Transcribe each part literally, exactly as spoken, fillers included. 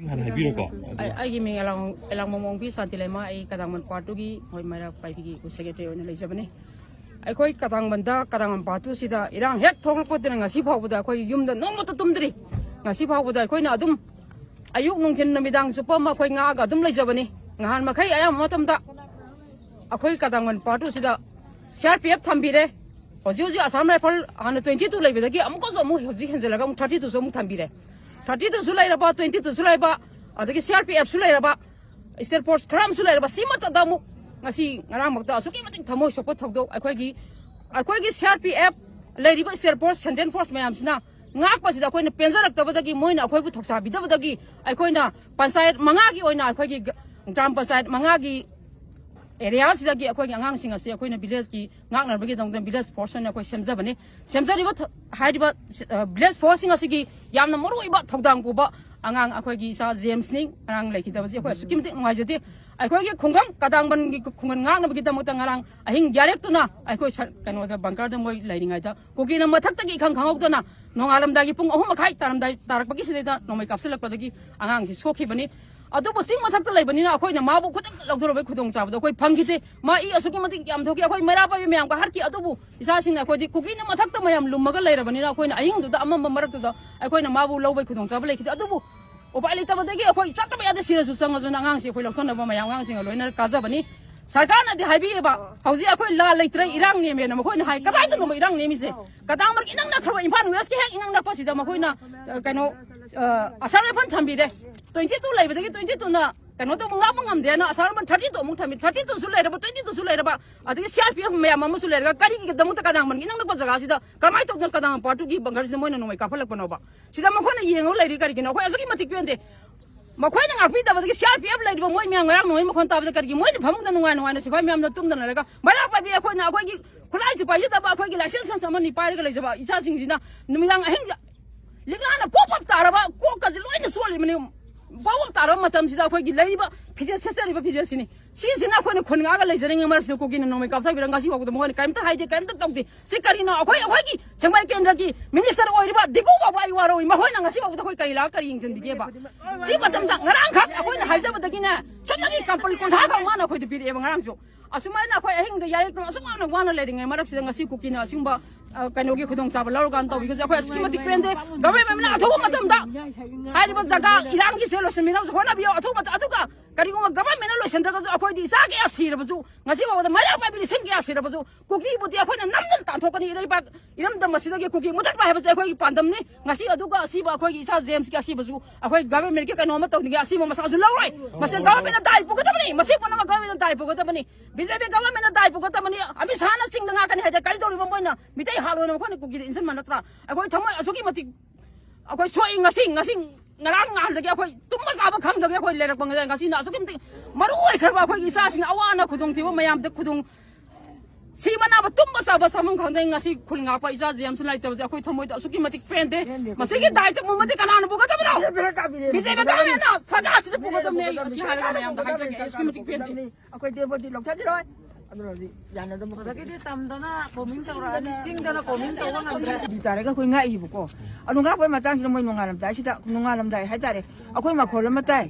ꯍꯥꯟꯅ ꯍꯥꯏꯕꯤꯔꯣꯀꯣ꯫ ꯑꯩ- ꯑꯩꯒꯤ ꯃꯤꯡ ꯑꯦꯂꯥꯡ- ꯑꯦꯂꯥꯡꯕꯝ ꯑꯣꯡꯕꯤ ꯁꯥꯟꯇꯤꯂꯩꯃ, ꯑꯩ ꯀꯗꯥꯡꯕꯟ ꯄꯥꯔꯠ ꯇꯨꯒꯤ ꯑꯩꯈꯣꯏ ꯃꯩꯔꯥ ꯄꯥꯏꯕꯤꯒꯤ ꯑꯩꯈꯣꯏ ꯁꯦꯀ꯭ꯔꯦꯇꯔꯤ ꯑꯣꯏꯅ ꯂꯩꯖꯕꯅꯤ꯫ ꯑꯩꯈꯣꯏ ꯀꯗꯥꯡꯕꯟꯗ, ꯀꯗꯥꯡꯕꯟ ꯄꯥꯔꯠ ꯇꯨ ꯁꯤꯗ ꯏꯔꯥꯡ ꯍꯦꯛ ꯊꯣꯛꯂꯛꯄꯗꯨꯅ ꯉꯁꯤ ꯐꯥꯎꯕꯗ ꯑꯩꯈꯣꯏ ꯌꯨꯝꯗ ꯅꯣꯡꯃꯇ ꯇꯨꯝꯗ꯭ꯔꯤ꯫ ꯉꯁꯤ ꯐꯥꯎꯕꯗ ꯑꯩꯈꯣꯏꯅ ꯑꯗꯨꯝ ꯑꯌꯨꯛ ꯅꯨꯡꯊꯤꯟ ꯅꯨꯃꯤꯗꯥꯡ ꯆꯨꯞꯄ ꯑꯃ ꯑꯩꯈꯣꯏ ꯉꯥꯛꯑꯒ ꯑꯗꯨꯝ ꯂꯩꯖꯕꯅꯤ꯫ ꯅꯍꯥꯟ ꯃꯈꯩ ꯑꯌꯥꯝꯕ ꯃꯇꯝꯗ ꯑꯩꯈꯣꯏ ꯀꯗꯥꯡꯕꯟ ꯄꯥꯔꯠ ꯇꯨ ꯁꯤꯗ ꯁꯤ ꯑꯥꯔ ꯄꯤ ꯑꯦꯐ ꯊꯝꯕꯤꯔꯦ꯫ ꯍꯧꯖꯤꯛ ꯍꯧꯖꯤꯛ ꯑꯁꯥꯝ ꯔꯥꯏꯐꯜ ꯍꯥꯟꯅ ꯇ꯭ꯋꯦꯟꯇꯤ ꯇꯨ ꯂꯩꯕꯗꯒꯤ ꯑꯃꯨꯛꯀꯁꯨ ꯑꯃꯨꯛ ꯍꯧꯖꯤꯛ ꯍꯦꯟꯖꯜꯂꯒ ꯑꯃꯨꯛ ꯊꯥꯔꯇꯤ ꯇꯨꯁꯨ ꯑꯃꯨꯛ ꯊꯝꯕꯤꯔꯦ꯫ ꯊꯥꯔꯇꯤ ꯇꯨꯁꯨ ꯂꯩꯔꯕ, ꯇ꯭ꯋꯦꯟꯇꯤ ꯇꯨꯁꯨ ꯂꯩꯕ, ꯑꯗꯒꯤ ꯁꯤ ꯑꯥꯔ ꯄꯤ ꯑꯦꯐꯁꯨ ꯂꯩꯔꯕ, ꯁ꯭ꯇꯦꯠ ꯐꯣꯔꯁ ꯈꯔ ꯑꯃꯁꯨ ꯂꯩꯔꯕ, ꯁꯤꯃꯠꯇꯗ ꯑꯃꯨꯛ ꯉꯁꯤ ꯉꯔꯥꯡꯃꯛꯇ ꯑꯁꯨꯛꯀꯤ ꯃꯇꯤꯛ ꯊꯃꯣꯏ ꯁꯣꯛꯄ ꯊꯧꯗꯣꯛ ꯑꯩꯈꯣꯏꯒꯤ, ꯑꯩꯈꯣꯏꯒꯤ ꯁꯤ ꯑꯥꯔ ꯄꯤ ꯑꯦꯐ ꯂꯩꯔꯤꯕ ꯁ꯭ꯇꯦꯠ ꯐꯣꯔꯁ, ꯁꯦꯟꯇ꯭ꯔꯦꯜ ꯐꯣꯔꯁ ꯃꯌꯥꯝꯁꯤꯅ ꯉꯥꯛꯄꯁꯤꯗ ꯑꯩꯈꯣꯏꯅ ꯄꯦꯟꯖꯔꯛꯇꯕꯗꯒꯤ ꯃꯣꯏꯅ ꯑꯩꯈꯣꯏꯕꯨ ꯊꯧꯁꯥꯕꯤꯗꯕꯗꯒꯤ ꯑꯩꯈꯣꯏꯅ ꯄꯟꯆꯥꯌꯠ ꯃꯉꯥꯒꯤ ꯑꯣꯏꯅ ꯑꯩꯈꯣꯏꯒꯤ ꯒ-, ꯒ꯭ꯔꯥꯝ ꯄꯟꯆꯥꯌꯠ ꯃꯉꯥꯒꯤ ꯑꯦꯔꯤꯌꯥꯁꯤꯗꯒꯤ ꯑꯩꯈꯣꯏꯒꯤ ꯑꯉꯥꯡꯁꯤꯡ ꯑꯁꯤ ꯑꯩꯈꯣꯏꯅ ꯚꯤꯂꯦꯖꯀꯤ ꯉꯥꯛꯅꯕꯒꯤꯗꯃꯛꯇ ꯚꯤꯂꯦꯖ ꯐꯣꯔꯁ ꯑꯣꯏꯅ ꯑꯩꯈꯣꯏ ꯁꯦꯝꯖꯕꯅꯤ꯫ ꯁꯦꯝꯖꯔꯤꯕ ꯊ-, ꯍꯥꯏꯔꯤꯕ ꯁ-, ꯑ, ꯚꯤꯂꯦꯖ ꯐꯣꯔꯁꯁꯤꯡ ꯑꯁꯤꯒꯤ ꯌꯥꯝꯅ ꯃꯔꯨꯑꯣꯏꯕ ꯊꯧꯗꯥꯡ ꯄꯨꯕ ꯑꯉꯥꯡ ꯑꯩꯈꯣꯏꯒꯤ ꯏꯆꯥ ꯖꯦꯝꯁꯅꯤ꯫ ꯉꯔꯥꯡ ꯂꯩꯈꯤꯗꯕꯁꯤ ꯑꯩꯈꯣꯏ ꯑꯁꯨꯛꯀꯤ ꯃꯇꯤꯛ ꯅꯨꯡꯉꯥꯏꯖꯗꯦ꯫ ꯑꯩꯈꯣꯏꯒꯤ ꯈꯨꯡꯒꯪ ꯀꯗꯥꯡꯕꯟꯒꯤ ꯈꯨꯡꯒꯪ ꯉꯥꯛꯅꯕꯒꯤꯗꯃꯛꯇ ꯉꯔꯥꯡ ꯑꯍꯤꯡ ꯌꯥꯔꯦꯛꯇꯨꯅ ꯑꯩꯈꯣꯏ ꯁ-, ꯀꯩꯅꯣꯗ ꯕꯪꯀꯔꯗ ꯃꯣꯏ ꯂꯩꯔꯤꯉꯩꯗ ꯀꯨꯀꯤꯅ ꯃꯊꯛꯇꯒꯤ ꯏꯈꯪ ꯈꯪꯍꯧꯗꯅ ꯅꯣꯡꯉꯥꯜꯂꯝꯗꯥꯏꯒꯤ ꯄꯨꯡ ꯑꯍꯨꯝ ꯃꯈꯥꯏ ꯇꯥꯔꯝꯗꯥꯏ ꯇꯥꯔꯛꯄꯒꯤ ꯁꯤꯗꯩꯗ ꯅꯣꯡꯃꯩ ꯀꯥꯞꯁꯤꯜꯂꯛꯄꯗꯒꯤ ꯑꯉꯥꯡꯁꯤ ꯁꯣꯛꯈꯤꯕꯅꯤ꯫ ꯑꯗꯨꯕꯨ ꯆꯤꯡ ꯃꯊꯛꯇ ꯂꯩꯕꯅꯤꯅ ꯑꯩꯈꯣꯏꯅ ꯃꯥꯕꯨ ꯈꯨꯗꯛꯇ ꯂꯧꯊꯣꯔꯛꯄꯒꯤ ꯈꯨꯗꯣꯡꯆꯥꯕꯗꯣ ꯑꯩꯈꯣꯏ ꯐꯪꯈꯤꯗꯦ꯫ ꯃꯥ ꯏ ꯑꯁꯨꯛꯀꯤ ꯃꯇꯤꯛ ꯌꯥꯝ ꯊꯣꯛꯈꯤ꯫ ꯑꯩꯈꯣꯏ ꯃꯩꯔꯥ ꯄꯥꯏꯕꯤ ꯃꯌꯥꯝꯒ ꯍꯥꯠꯈꯤ꯫ ꯑꯗꯨꯕꯨ ꯏꯆꯥꯁꯤꯡꯅ ꯑꯩꯈꯣꯏꯗꯤ ꯀꯨꯀꯤꯅ ꯃꯊꯛꯇ ꯃꯌꯥꯝ ꯂꯨꯝꯃꯒ ꯂꯩꯔꯕꯅꯤꯅ ꯑꯩꯈꯣꯏꯅ ꯑꯍꯤꯡꯗꯨꯗ ꯑꯃꯝꯕ ꯃꯔꯛꯇꯨꯗ ꯑꯩꯈꯣꯏꯅ ꯃꯥꯕꯨ ꯂꯧꯕꯒꯤ ꯈꯨꯗꯣꯡꯆꯥꯕ ꯂꯩꯈꯤꯗꯦ꯫ ꯑꯗꯨꯕꯨ ꯎꯄꯥꯏ ꯂꯩꯇꯕꯗꯒꯤ ꯑꯩꯈꯣꯏ ꯆꯠꯇꯕ ꯌꯥꯗꯦ, ꯁꯤꯔꯁꯨ ꯆꯪꯉꯁꯨꯅ ꯑꯉꯥꯡꯁꯤ ꯑꯩꯈꯣꯏ ꯂꯧꯁꯤꯟꯅꯕ ꯃꯌꯥꯝ ꯑꯉꯥꯡꯁꯤꯡꯒ ꯂꯣꯏꯅꯅ ꯀꯥꯖꯕꯅꯤ꯫ ꯁꯔꯀꯥꯔꯅꯗꯤ ꯍꯥꯏꯕꯤꯌꯦꯕ, "ꯍꯧꯖꯤꯛ ꯑꯩꯈꯣꯏ ꯂꯥꯟ ꯂꯩꯇ꯭ꯔꯦ, ꯏꯔꯥꯡ ꯅꯦꯝꯃꯦꯅ" ꯃꯈꯣꯏꯅ ꯍꯥꯏ꯫ ꯀꯗꯥꯏꯗꯅꯣꯕ ꯏꯔꯥꯡ ꯅꯦꯝꯃꯤꯁꯦ? ꯀꯗꯥꯡꯕꯟ ꯏꯅꯛ ꯅꯛꯈ꯭ꯔꯕ ꯏꯝꯐꯥꯜ ꯋꯦꯁꯀꯤ ꯍꯦꯛ ꯏꯅꯛ ꯅꯛꯄꯁꯤꯗ ꯃꯈꯣꯏꯅ, ꯑ, ꯀꯩꯅꯣ, ꯑ, ꯑꯁꯥꯝ ꯔꯥꯏꯐꯜ ꯊꯝꯕꯤꯔꯦ꯫ ꯇ꯭ꯋꯦꯟꯇꯤ ꯇꯨ ꯂꯩꯕꯗꯒꯤ ꯇ꯭ꯋꯦꯟꯇꯤ ꯇꯨꯅ ꯀꯩꯅꯣ ꯇꯧꯕ, ꯉꯥꯛꯄ ꯉꯝꯗꯦꯅ ꯑꯁꯥꯝ ꯔꯥꯏꯐꯜ ꯊꯥꯔꯇꯤ ꯇꯨ ꯑꯃꯨꯛ ꯊꯝꯕꯤ꯫ ꯊꯥꯔꯇꯤ ꯇꯨꯁꯨ ꯂꯩꯔꯕ, ꯇ꯭ꯋꯦꯟꯇꯤ ꯇꯨꯁꯨ ꯂꯩꯔꯕ, ꯑꯗꯒꯤ ꯁꯤ ꯑꯥꯔ ꯄꯤ ꯑꯦꯐ ꯃꯌꯥꯝ ꯑꯃꯁꯨ ꯂꯩꯔꯒ ꯀꯔꯤꯒꯤꯗꯃꯛꯇ ꯀꯗꯥꯡꯕꯟꯒꯤ ꯏꯅꯛ ꯅꯛꯄ ꯖꯒꯥꯁꯤꯗ ꯀꯃꯥꯏꯅ ꯇꯧꯗꯅ ꯀꯗꯥꯡꯕꯟ ꯄꯥꯔꯠ ꯇꯨꯒꯤ ꯕꯪꯀꯔꯁꯤꯗ ꯃꯣꯏꯅ ꯅꯣꯡꯃꯩ ꯀꯥꯞꯍꯜꯂꯛꯄꯅꯣꯕ? ꯁꯤꯗ ꯃꯈꯣꯏꯅ ꯌꯦꯡꯉꯒ ꯂꯩꯔꯤ ꯀꯔꯤꯒꯤꯅꯣ? ꯑꯩꯈꯣꯏ ꯑꯁꯨꯛꯀꯤ ꯃꯇꯤꯛ ꯄꯦꯟꯗꯦ꯫ ꯃꯈꯣꯏꯅ ꯉꯥꯛꯄꯤꯗꯕꯗꯒꯤ ꯁꯤ ꯑꯥꯔ ꯄꯤ ꯑꯦꯐ ꯂꯩꯔꯤꯕ ꯃꯣꯏ ꯃꯌꯥꯝ ꯉꯔꯥꯡ ꯅꯣꯡꯃꯩ ꯃꯈꯣꯟ ꯇꯥꯕꯗ ꯀꯔꯤꯒꯤ ꯃꯣꯏꯗꯤ ꯐꯃꯨꯡꯗ ꯅꯨꯡꯉꯥꯏ ꯅꯨꯡꯉꯥꯏꯅ ꯁꯤꯐꯥꯏ ꯃꯌꯥꯝꯅ ꯇꯨꯝꯗꯅ ꯂꯩꯔꯒ ꯃꯩꯔꯥ ꯄꯥꯏꯕꯤ ꯑꯩꯈꯣꯏꯅ ꯑꯩꯈꯣꯏꯒꯤ ꯈꯨꯠꯂꯥꯏꯁꯨ ꯄꯥꯏꯖꯗꯕ, ꯑꯩꯈꯣꯏꯒꯤ ꯂꯥꯏꯁꯦꯟꯁ ꯈꯛ ꯑꯃꯅꯤ ꯄꯥꯏꯔꯒ ꯂꯩꯖꯕ ꯏꯆꯥꯁꯤꯡꯁꯤꯅ ꯅꯨꯃꯤꯗꯥꯡ ꯑꯍꯤꯡ ꯂꯤꯛꯂꯥꯅ ꯄꯣꯞ ꯄꯣꯞ ꯇꯥꯔꯕ, ꯀꯣꯛꯀꯁꯦ ꯂꯣꯏꯅ ꯁꯣꯜꯂꯤꯕꯅꯤ꯫ ꯄꯣꯞ ꯄꯣꯞ ꯇꯥꯔꯕ ꯃꯇꯝꯁꯤꯗ ꯑꯩꯈꯣꯏꯒꯤ ꯂꯩꯔꯤꯕ ꯐꯤꯖꯦꯠ ꯁꯦꯠꯆꯔꯤꯕ ꯐꯤꯖꯦꯠꯁꯤꯅꯤ꯫ ꯁꯤꯁꯤꯅ ꯑꯩꯈꯣꯏꯅ ꯈꯨꯟ ꯉꯥꯛꯑꯒ ꯂꯩꯖꯔꯤꯉꯩ ꯃꯔꯛꯁꯤꯗ ꯀꯨꯀꯤꯅ ꯅꯣꯡꯃꯩ ꯀꯥꯞꯊꯕꯤꯔ ꯉꯁꯤ ꯐꯥꯎꯕꯗ ꯃꯈꯣꯏꯅ ꯀꯔꯤꯝꯇ ꯍꯥꯏꯗꯦ, ꯀꯔꯤꯝꯇ ꯇꯧꯗꯦ꯫ ꯁꯤ ꯀꯔꯤꯅꯣ? ꯑꯩꯈꯣꯏ, ꯑꯩꯈꯣꯏꯒꯤ ꯁꯦꯡꯃꯥꯏ ꯀꯦꯟꯗ꯭ꯔꯒꯤ ꯃꯤꯅꯤꯁꯇꯔ ꯑꯣꯏꯔꯤꯕ ꯗꯤꯒꯨ ꯐꯥꯎꯕ ꯑꯩ ꯋꯥꯔꯧꯏ꯫ ꯃꯈꯣꯏꯅ ꯉꯁꯤ ꯐꯥꯎꯕꯗ ꯑꯩꯈꯣꯏ ꯀꯔꯤ ꯂꯥꯛꯑꯒ ꯀꯔꯤ ꯌꯦꯡꯁꯤꯟꯕꯤꯒꯦꯕ? ꯁꯤ ꯃꯇꯝꯗ ꯉꯔꯥꯡꯈꯛ ꯑꯩꯈꯣꯏꯅ ꯍꯥꯏꯖꯕꯗꯒꯤꯅꯦ ꯁꯨꯞꯅꯒꯤ ꯀꯝꯄꯜ ꯀꯨꯟꯊ꯭ꯔꯥ ꯈꯛ ꯃꯥꯅ ꯑꯩꯈꯣꯏꯗ ꯄꯤꯔꯛꯑꯦꯕ ꯉꯔꯥꯡꯁꯨ꯫ ꯑꯁꯨꯃꯥꯏꯅ ꯑꯩꯈꯣꯏ ꯑꯍꯤꯡꯗ ꯌꯥꯔꯦꯛꯇꯅ ꯑꯁꯨꯛ ꯌꯥꯝꯅ ꯋꯥꯅ ꯂꯩꯔꯤꯉꯩ ꯃꯔꯛꯁꯤꯗ ꯉꯁꯤ ꯀꯨꯀꯤꯅ ꯑꯁꯤꯒꯨꯝꯕ, ꯑ, ꯀꯩꯅꯣꯒꯤ ꯈꯨꯗꯣꯡꯆꯥꯕ ꯂꯧꯔꯀꯥꯟꯗ ꯇꯧꯕꯤꯕꯁꯦ ꯑꯩꯈꯣꯏ ꯑꯁꯨꯛꯀꯤ ꯃꯇꯤꯛ ꯄꯦꯟꯗꯦ꯫ ꯒꯚꯔꯟꯃꯦꯟꯅ ꯑꯊꯨꯕ ꯃꯇꯝꯗ ꯍꯥꯏꯔꯤꯕ ꯖꯒꯥ ꯏꯔꯥꯡꯒꯤꯁꯦ ꯂꯣꯏꯁꯤꯟꯕꯤꯅꯕꯁꯨ ꯍꯣꯠꯅꯕꯤꯌꯨ꯫ ꯑꯊꯨꯕ ꯃꯇꯝ, ꯑꯗꯨꯒ ꯀꯔꯤꯒꯨꯝꯕ ꯒꯚꯔꯟꯃꯦꯟꯅ ꯂꯣꯏꯁꯤꯟꯗ꯭ꯔꯒꯁꯨ ꯑꯩꯈꯣꯏꯗꯤ ꯏꯆꯥ ꯀꯌꯥ ꯁꯤꯔꯕꯁꯨ, ꯉꯁꯤ ꯐꯥꯎꯕꯗ ꯃꯩꯔꯥ ꯄꯥꯏꯕꯤ ꯂꯤꯁꯤꯡ ꯀꯌꯥ ꯁꯤꯔꯕꯁꯨ ꯀꯨꯀꯤꯕꯨꯗꯤ ꯑꯩꯈꯣꯏꯅ ꯅꯝꯗꯅ ꯇꯥꯟꯊꯣꯛꯀꯅꯤ꯫ ꯏꯔꯩꯄꯥꯛ ꯏꯔꯝꯗꯝ ꯑꯁꯤꯗꯒꯤ ꯀꯨꯀꯤ ꯃꯨꯊꯠꯄ ꯍꯥꯏꯕꯁꯦ ꯑꯩꯈꯣꯏꯒꯤ ꯄꯥꯟꯗꯝꯅꯤ꯫ ꯉꯁꯤ ꯑꯗꯨꯒ ꯑꯁꯤꯕ ꯑꯩꯈꯣꯏꯒꯤ ꯏꯆꯥ ꯖꯦꯝꯁꯀꯤ ꯑꯁꯤꯕꯁꯨ ꯑꯩꯈꯣꯏ ꯒꯚꯔꯟꯃꯦꯟꯒꯤ ꯀꯩꯅꯣ ꯑꯃ ꯇꯧꯅꯤꯡꯉꯦ꯫ ꯑꯁꯤꯕ ꯃꯆꯥꯁꯨ ꯂꯧꯔꯣꯏ꯫ ꯃꯁꯤ ꯒꯚꯔꯟꯃꯦꯟꯅ ꯗꯥꯏ ꯄꯨꯒꯗꯕꯅꯤ꯫ ꯃꯁꯤ ꯄꯨꯝꯅꯃꯛ ꯒꯚꯔꯟꯃꯦꯟꯅ ꯗꯥꯏ ꯄꯨꯒꯗꯕꯅꯤ꯫ ꯕꯤ ꯖꯦ ꯄꯤ ꯒꯚꯔꯟꯃꯦꯟꯅ ꯗꯥꯏ ꯄꯨꯒꯗꯕꯅꯤ꯫ ꯑꯃꯤꯠ ꯁꯥꯍꯅ ꯆꯤꯡꯗ ꯉꯥꯛꯀꯅꯤ ꯍꯥꯏꯗꯤ ꯀꯔꯤ ꯇꯧꯔꯤꯕ? ꯃꯣꯏꯅ ꯃꯤꯇꯩ ꯍꯥꯠꯂꯣꯏꯅ ꯃꯈꯣꯏꯅ ꯀꯨꯀꯤꯗ ꯏꯟꯁꯤꯟꯕ ꯅꯠꯇ꯭ꯔꯥ? ꯑꯩꯈꯣꯏ ꯊꯃꯣꯏ ꯑꯁꯨꯛꯀꯤ ꯃꯇꯤꯛ ꯑꯩꯈꯣꯏ ꯁꯣꯛꯏ꯫ ꯉꯁꯤ, ꯉꯁꯤ ꯉꯔꯥꯡ ꯅꯍꯥꯟꯗꯒꯤ ꯑꯩꯈꯣꯏ ꯇꯨꯝꯕ ꯆꯥꯕ ꯈꯪꯗꯒꯦ ꯑꯩꯈꯣꯏ ꯂꯩꯔꯛꯄ ꯉꯁꯤ, ꯉꯁꯤꯅ ꯑꯁꯨꯛꯀꯤ ꯃꯇꯤꯛ ꯃꯔꯨ ꯑꯣꯏꯈ꯭ꯔꯕ ꯑꯩꯈꯣꯏꯒꯤ ꯏꯆꯥꯁꯤꯡ ꯑꯋꯥ ꯑꯅꯥ ꯈꯨꯗꯣꯡꯊꯤꯕ ꯃꯌꯥꯝꯗ ꯈꯨꯗꯣꯡ ꯁꯤꯕ ꯅꯥꯕ ꯇꯨꯝꯕ ꯆꯥꯕ ꯆꯥꯐꯝ ꯈꯪꯗꯦ꯫ ꯉꯁꯤ ꯈꯨꯜ ꯉꯥꯛꯄ ꯏꯆꯥ ꯖꯦꯝꯁ ꯂꯩꯇꯕꯁꯦ ꯑꯩꯈꯣꯏ ꯊꯃꯣꯏꯗ ꯑꯁꯨꯛꯀꯤ ꯃꯇꯤꯛ ꯄꯦꯟꯗꯦ꯫ ꯄꯦꯟꯗꯦ, ꯃꯁꯤꯒꯤ ꯄꯦꯟꯗꯦ꯫ ꯗꯥꯏꯇ ꯄꯨꯝꯕꯗꯤ ꯀꯅꯥꯅ ꯄꯨꯒꯗꯕꯅꯣ? ꯕꯤ ꯖꯦ ꯄꯤ ꯒꯚꯔꯟꯃꯦꯟꯅ ꯁꯔꯀꯥꯔꯁꯤꯅ ꯄꯨꯒꯗꯕꯅꯦ꯫ ꯑꯁꯤ ꯍꯥꯏꯔꯒ ꯃꯌꯥꯝꯗ ꯍꯥꯏꯖꯒꯦ꯫ ꯑꯩ ꯑꯁꯨꯛꯀꯤ ꯃꯇꯤꯛ ꯄꯦꯟꯗꯦ꯫ ꯑꯩꯈꯣꯏ ꯗꯦꯕꯣꯗꯤ ꯂꯧꯊꯗ꯭ꯔꯣꯏ꯫ ꯑꯗꯨꯅ ꯍꯧꯖꯤꯛ ꯌꯥꯅꯗꯕ ꯑꯗꯒꯤꯗꯤ ꯇꯝꯗꯅ ꯀꯣꯃꯤꯡ ꯇꯧꯔꯛꯑꯅꯤ, ꯆꯤꯡꯗꯅ ꯀꯣꯃꯤꯡ ꯇꯧꯕ ꯉꯝꯗ꯭ꯔꯦ꯫ ꯑꯗꯨ ꯇꯥꯔꯒ ꯑꯩꯈꯣꯏ ꯉꯥꯛꯏꯕꯀꯣ꯫ ꯑꯗꯨ ꯉꯥꯛꯄꯒꯤ ꯃꯇꯥꯡꯁꯤꯗ ꯃꯣꯏ ꯅꯣꯡꯉꯥꯜꯂꯝꯗꯥꯏꯁꯤꯗ, ꯅꯣꯡꯉꯥꯜꯂꯝꯗꯥꯏ ꯍꯥꯏꯇꯥꯔꯦ, ꯑꯩꯈꯣꯏ ꯃꯈꯣꯜ ꯑꯃ ꯇꯥꯏ꯫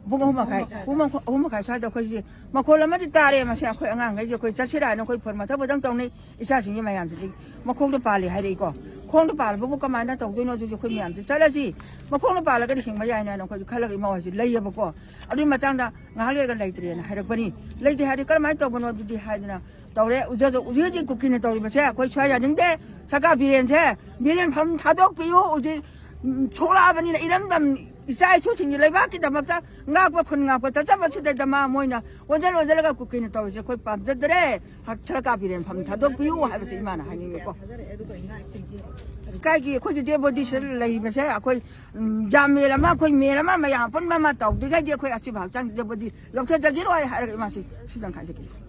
ꯄꯨꯡ ꯑꯍꯨꯝ ꯃꯈꯥꯏ, ꯄꯨꯡ ꯑꯍꯨꯝ ꯃꯈꯥꯏ ꯁ꯭ꯋꯥꯏꯗ ꯑꯩꯈꯣꯏꯁꯦ ꯃꯈꯣꯜ ꯑꯃꯗꯤ ꯇꯥꯔꯦ꯫ ꯃꯁꯤ ꯑꯩꯈꯣꯏ ꯑꯉꯥꯡꯈꯩꯁꯦ ꯑꯩꯈꯣꯏ ꯆꯠꯁꯤꯔꯥꯅ ꯑꯩꯈꯣꯏ ꯐꯣꯟ ꯃꯊꯛ ꯃꯊꯪ ꯇꯧꯅꯩ꯫ ꯏꯆꯥꯁꯤꯡꯒꯤ ꯃꯌꯥꯝꯁꯤꯗꯤ ꯃꯈꯣꯡꯗ ꯄꯥꯜꯂꯤ ꯍꯥꯏꯔꯛꯏꯀꯣ꯫ ꯈꯣꯡꯗ ꯄꯥꯜꯂꯕꯕꯨ ꯀꯃꯥꯏꯅ ꯇꯧꯗꯣꯏꯅꯣ? ꯑꯗꯨꯁꯨ ꯑꯩꯈꯣꯏ ꯃꯌꯥꯝꯁꯦ ꯆꯠꯂꯁꯤ꯫ ꯃꯈꯣꯡꯗ ꯄꯥꯜꯂꯒꯗꯤ ꯍꯤꯡꯕ ꯌꯥꯏꯅ ꯍꯥꯏꯅ ꯑꯩꯈꯣꯏꯁꯨ ꯈꯜꯂꯒ ꯏꯃꯥ ꯍꯣꯏꯁꯦ ꯂꯩꯌꯦꯕꯀꯣ꯫ ꯑꯗꯨꯒꯤ ꯃꯇꯥꯡꯗ ꯉꯥꯏꯍꯥꯛ ꯂꯩꯔꯒ ꯂꯩꯇ꯭ꯔꯦꯅ ꯍꯥꯏꯔꯛꯄꯅꯤ꯫ ꯂꯩꯇꯦ ꯍꯥꯏꯔꯗꯤ ꯀꯔꯝꯍꯥꯏꯅ ꯇꯧꯕꯅꯣ ꯑꯗꯨꯗꯤ ꯍꯥꯏꯗꯅ ꯇꯧꯔꯦ꯫ ꯎꯖꯗ-, ꯍꯧꯖꯤꯛ ꯍꯧꯖꯤꯛ ꯀꯨꯀꯤꯅ ꯇꯧꯔꯤꯕꯁꯦ ꯑꯩꯈꯣꯏ ꯁ꯭ꯋꯥꯏ ꯌꯥꯅꯤꯡꯗꯦ꯫ ꯁꯔꯀꯥꯔ ꯕꯤꯔꯦꯟꯁꯦ, ꯕꯤꯔꯦꯟ ꯐꯝ ꯊꯥꯗꯣꯛꯄꯤꯌꯨ꯫ ꯍꯧꯖꯤꯛ, ꯎꯝ, ꯁꯣꯛꯂꯛꯑꯕꯅꯤꯅ ꯏꯔꯝꯗꯝ ꯏꯆꯥ ꯏꯁꯨꯁꯤꯡꯒꯤ ꯂꯩꯕꯥꯛꯀꯤꯗꯃꯛꯇ ꯉꯥꯛꯄ ꯈꯨꯟ ꯉꯥꯛꯄ ꯆꯠꯆꯕꯁꯤꯗꯩꯗ ꯃꯥ ꯃꯣꯏꯅ ꯑꯣꯟꯁꯤꯜ ꯑꯣꯟꯁꯤꯜꯂꯒ ꯀꯨꯀꯤꯅ ꯇꯧꯔꯤꯁꯦ ꯑꯩꯈꯣꯏ ꯄꯥꯝꯖꯗ꯭ꯔꯦ꯫ ꯍ-, ꯁꯔꯀꯥꯔ ꯕꯤꯔꯦꯟ ꯐꯝ ꯊꯥꯗꯣꯛꯄꯤꯌꯨ ꯍꯥꯏꯕꯁꯤ ꯏꯃꯥꯅ ꯍꯥꯏꯅꯤꯡꯉꯤꯀꯣ꯫ ꯂꯩꯀꯥꯏꯒꯤ ꯑꯩꯈꯣꯏꯒꯤ ꯗꯦ ꯕꯣꯗꯤꯁꯤꯗ ꯂꯩꯔꯤꯕꯁꯦ ꯑꯩꯈꯣꯏ, ꯎꯝ, ꯌꯥꯝ ꯃꯦꯜ ꯑꯃ, ꯑꯩꯈꯣꯏ ꯃꯦꯜ ꯑꯃ, ꯃꯌꯥꯝ ꯑꯄꯨꯟꯕ ꯑꯃ ꯇꯧꯗ꯭ꯔꯤꯉꯩꯗꯤ ꯑꯩꯈꯣꯏ ꯑꯁꯤꯕ ꯍꯛꯆꯥꯡꯁꯤ ꯗꯦ ꯕꯣꯗꯤ ꯂꯧꯊꯖꯈꯤꯔꯣꯏ ꯍꯥꯏꯔꯒ ꯏꯃꯥꯁꯤ ꯁꯤꯗꯪ ꯍꯥꯏꯖꯒꯦ꯫